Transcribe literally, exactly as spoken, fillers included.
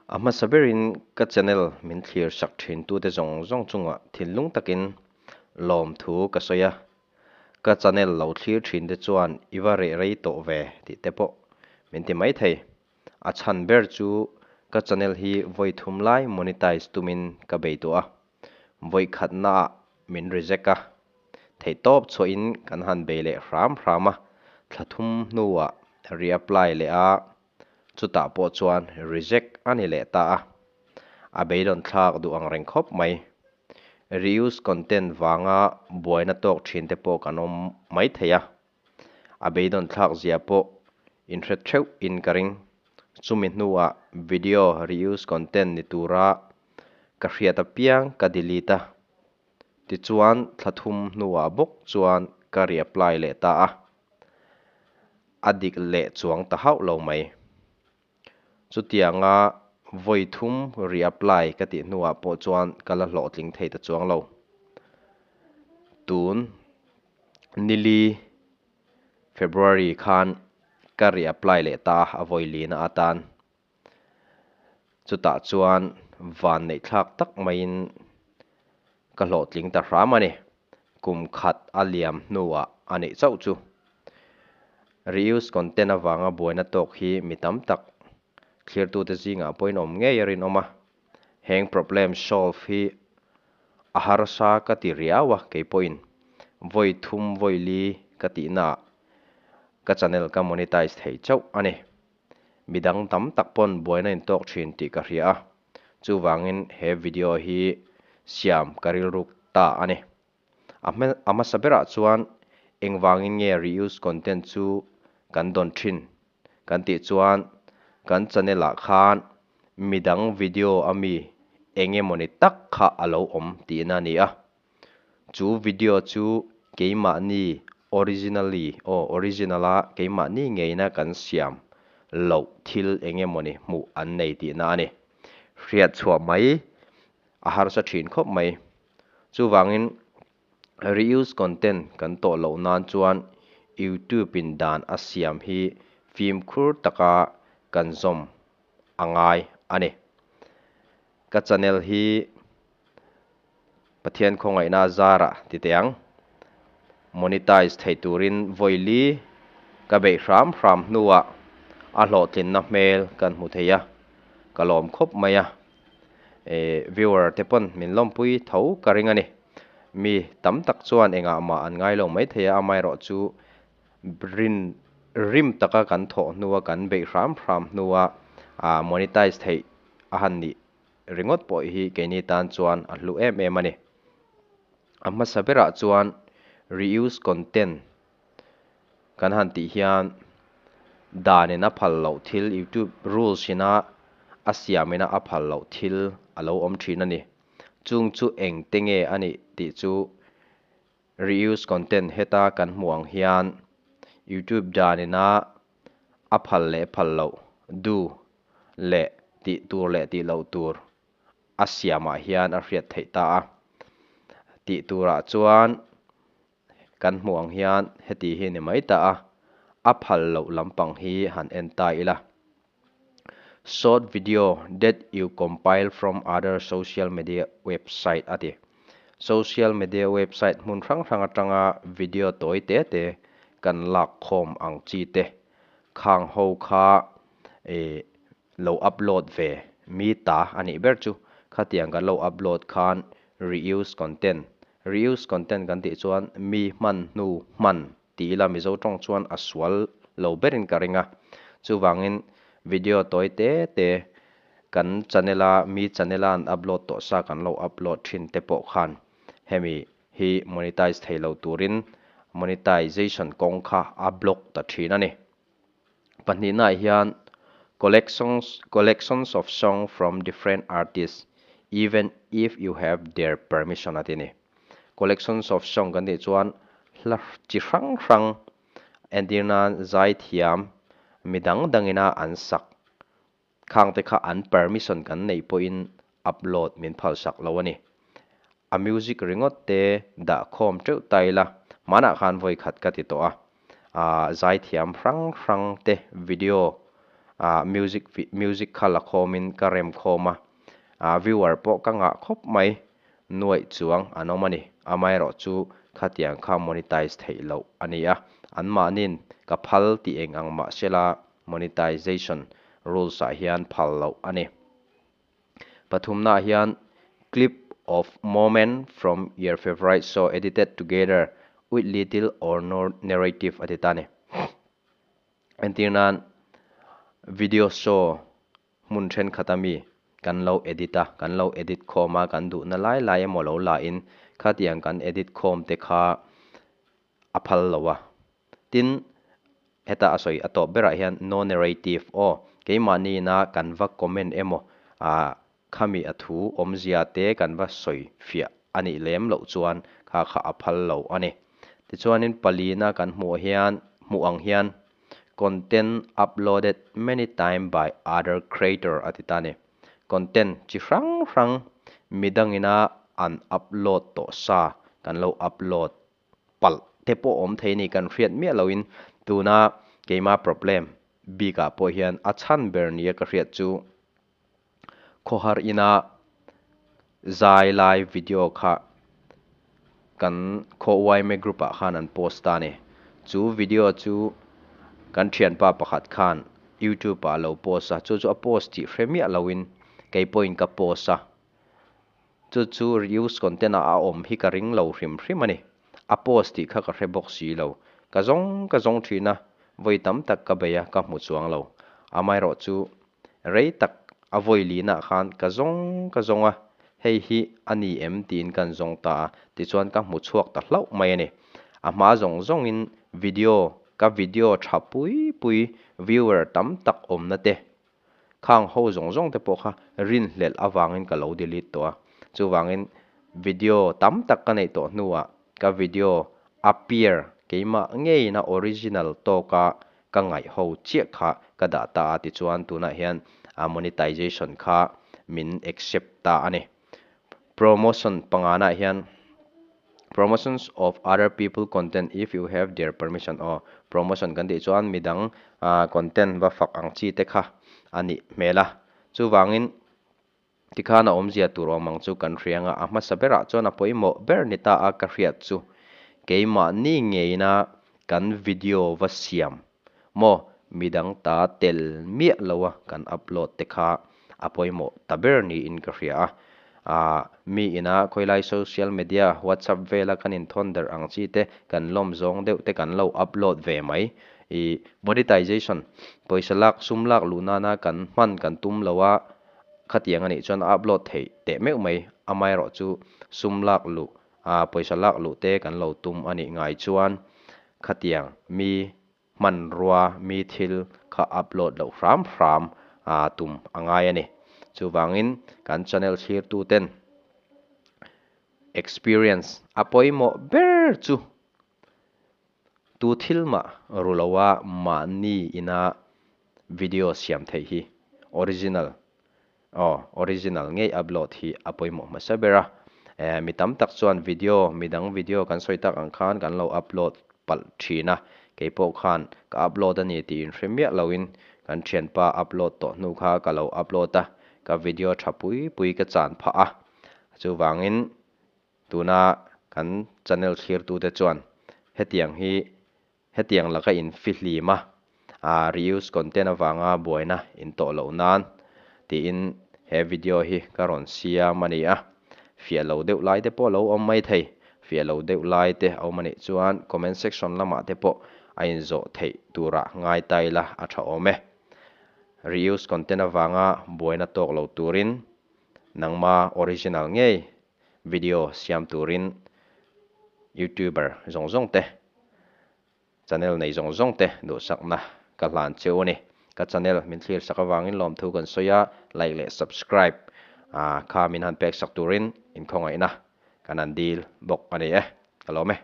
A hmasa berin ka channel min thlir sak ṭhin tute zawng zawng chunga thinlung takin lawmthu ka sawi a. Ka channel lo thlir ṭhin te chuan i va reh rei tawh ve tih te pawh min ti mai thei. A chhan ber chu ka channel hi vawi thum lai monetize tumin ka bei tawh a. Vawi khatnaah min reject a. Theihtawp chhuahin kan han bei leh hram hram a. Thla thum hnuah reapply leh a. Chutah pawh chuan reject a ni leh ta a. A beidawn thlak duh ang reng khawp mai. Reuse content vanga buaina tawk ṭhin te pawh kan awm mai thei a. A beidawn thlak zia pawh inhre theuhin ka ring. Chumi hnuah video reuse content ni tura ka hriat apiang ka delete a. Tichuan thla thum hnuah bawk chuan ka reapply leh ta a. A dik leh chuang ta hauh lo mai. Chutianga vawi thum reapply ka tih hnuah pawh chuan ka la hlawhtling thei ta chuang lo. Tun nili February khan ka reapply leh ta a, vawi lina atan. Chutah chuan vanneihthlak tak maiin ka hlawhtling ta hram a ni. Kum khat a liam hnuah a nih chauh chu. Reuse content avanga buaina tawk hi mi tam tak thlirtute zingah pawhin awm ngei a rinawm a. Heng problem solve hi a harsa ka ti riau a, kei pawhin. Vawi thum, vawi li ka tihna ka channel ka monetize thei chauh a ni. Midang tam tak pawn buaina intawk ṭhin tih ka hria a. Chuvangin he video hi siam ka rilruk ta a ni. A hma-, a hmasa berah chuan engvangin nge reuse content chu kan dawn ṭhin kan tih chuan kan channel-ah khan midang video ami eng emaw ni tak kha a lo awm tihna a ni a. Chu video chu keimahni originally, aw, original-a keimahni ngeina kan siam loh thil eng emaw ni hmuh an nei tihna a ni. Hriat chhuah mai, a harsa ṭhin khawp mai. Chuvangin reuse content kan tawh loh nan chuan YouTube-in dan a siam hi fimkhur taka kan zawm a ngai a ni. Ka channel hi Pathian khawngaihna zara ti teh ang, monetize thei turin vawi li ka beih hram hram hnuah a hlawhtlinna hmel kan hmu thei a, ka lawm khawp mai a. E, viewer te pawn min lawmpui tho ka ring a ni. Mi tam tak chuan engah mah an ngai lo mai thei a, amaherawhchu rin rim taka kan thawh hnua, kan beih hram hram hnua, a, monetize theih a han nih ringawt pawh hi keini tan chuan a hlu em em a ni. A hmasa berah chuan reuse content kan han tih hian danin a phal loh thil, YouTube rules-ina a siamina a phal loh thil a lo awm ṭhin a ni. Chung chu engte nge a nih tih chu reuse content heta kan hmuh ang hian YouTube danina a phal leh phal loh, do leh tih tur leh tih loh tur a siamah hian a hriat theih ta a. Tih turah chuan kan hmuh ang hian heti hi ni mai ta a, a phal loh lampang hi han en ta ila. Short video that you compile from other social media website a ti. Social media website hmun hrang hrang atanga video tawi te te kan lak khawm ang chi te. Khang ho kha, eh, lo upload ve mi ta a nih ber chu. Khatiang kan lo upload khan reuse content. Reuse content kan tih chuan mi hman hnu hman ti ila Mizo ṭawng chuan a sual lo berin ka ring a. Chuvangin video tawi te te kan channel-a, mi channel-a an upload tawh sa kan lo upload ṭhin te pawh khan hemi hi monetize thei lo turin monetization kawng kha a block ta ṭhin a ni. Pahnihna hian collections, collections of song from different artists, even if you have their permission a ti ni. Collections of song kan tih chuan hla chi hrang hrang, entir nan zaithiam mi dang dangina an sak khang te kha an permission kan neih pawhin upload min phalsak lo a ni. A music ringawt te dah khawm teuh ta ila, hmanah khan vawi khat ka ti tawh a. A, zaithiam hrang hrang te video a, music vi-, music kha la khawmin ka rem khawm a, a, viewer pawh ka ngah khawp mai, nuai chuang an awm a ni. Amaherawhchu khatiang kha monetize theih loh a ni a. Anmahniin ka phal ti eng ang mah sela, monetization rules-ah hian phal loh a ni. Pathumna hian clip of moment from your favorite show edited together with little or no narrative a ti ta ni. Entir nan video show hmun ṭhenkhat ami kan lo edit a, kan lo edit khawm a, kan duhna lai lai emaw lo la in khatiang kan edit khawm te kha a phal lo a. Tin, heta a sawi a tawp berah hian no narrative aw, keimahniin a kan va comment emaw, a, khami a thu awmzia te kan va sawi fiah a nih lem loh chuan kha kha a phal lo a ni. Tichuanin palina kan hmuh hian, hmuh ang hian content uploaded many time by other creator a ti ta ni. Content chi hrang hrang midangin a an upload tawh sa kan lo upload palh te pawh awm thei ni kan hriat miah loin, tuna keima problem bikah pawh hian a chhan ber nia ka hriat chu, khawhar ina zai lai video kha kan khaw Y M A group-ah khan an post ta ni. Chu video chu kan ṭhianpa pakhat khan YouTube-ah a lo post a, chu chu a post tih hre miah loin kei pawhin ka post a. Chu chu reuse content-a a awm hi ka ring lo hrim hrim a ni. A post tih kha ka hre bawk si lo. Ka zawng, ka zawng ṭhin a, vawi tam tak ka bei a, ka hmu chuang lo. Amaherawhchu, rei tak a vawi lina khan ka zawng, ka zawng a, hei hi a ni em tiin kan zawng ta a, tichuan ka hmu chhuak ta hlauh mai a ni. A hma zawng zawngin video, ka video ṭha pui pui, viewer tam tak awmna te, khang ho zawng zawng te pawh kha rinhlelh avangin ka lo delete tawh a. Chuvangin video tam tak ka neih tawh hnuah ka video appear keimah ngeiin a original tawka ka ngaih ho chiah kha ka dah ta a, tichuan tunah hian, a, monetization kha min accept ta a ni. Promotion pangana hian promotions of other people content if you have their permission. Aw, promotion kan tih chuan midang, a, content va fak ang chi te kha a nih hmel a. Chuvangin tikhan a awmzia tur awm ang chu kan hria ang a, a hmasa berah chuan a pawimawh ber ni ta a ka hriat chu, keimahni ngeiin a kan video va siam maw, midang ta tel miah lo a kan upload te kha a pawimawh ta ber niin ka hria a. A, mi ina khawilai social media, WhatsApp vela kan inthawn der ang chi te, kan lawm zawng deuh te kan lo upload ve mai. I, monetization, pawisa lak, sum lak luh nana kan hman kan tum lo a, khatiang a nih chuan a upload theih teh meuh mai. Amaherawhchu sum lak luh, a, pawisa lak luh te kan lo tum a nih ngai chuan khatiang mi hmanrua, mi thil kha upload loh hram hram, a, tum a ngai a ni. Chuvangin kan channel thlirtu ten experience a pawimawh ber chu tu thil mah ru lo a, mahni ina video siam theih hi original, aw, original ngei upload hi a pawimawh hmasa ber a. Eh, mi tam tak chuan video, midang video kan sawi tak ang khan kan lo upload palh ṭhin a, kei pawh khan ka upload a ni tiin hre miah loin kan ṭhianpa upload tawh hnu kha ka lo upload a, ka video ṭha pui pui ka chan phah a. Chuvangin tuna kan channel thlirtu te chuan hetiang hi, hetiang laka infihlima, a, reuse content avanga buaina in tawh loh nan tiin he video hi ka rawn siam a ni a. Fiah lo deuh lai te pawh lo awm mai thei. Fiah lo deuh lai te a awm a nih chuan comment section lamah te pawh a inzawh theih tura ngai ta ila a ṭha awm e. Reuse content avanga buaina tawk lo turin nangma original ngei video siam turin YouTuber zawng zawng te, channel nei zawng zawng te duhsakna ka hlan cheu a ni. Ka channel min thlirsak avangin lawmthu kan sawi a, like leh subscribe, a, kha min han pek sak turin in khawngaihna kan han dil bawk a ni e. Ka lawm e.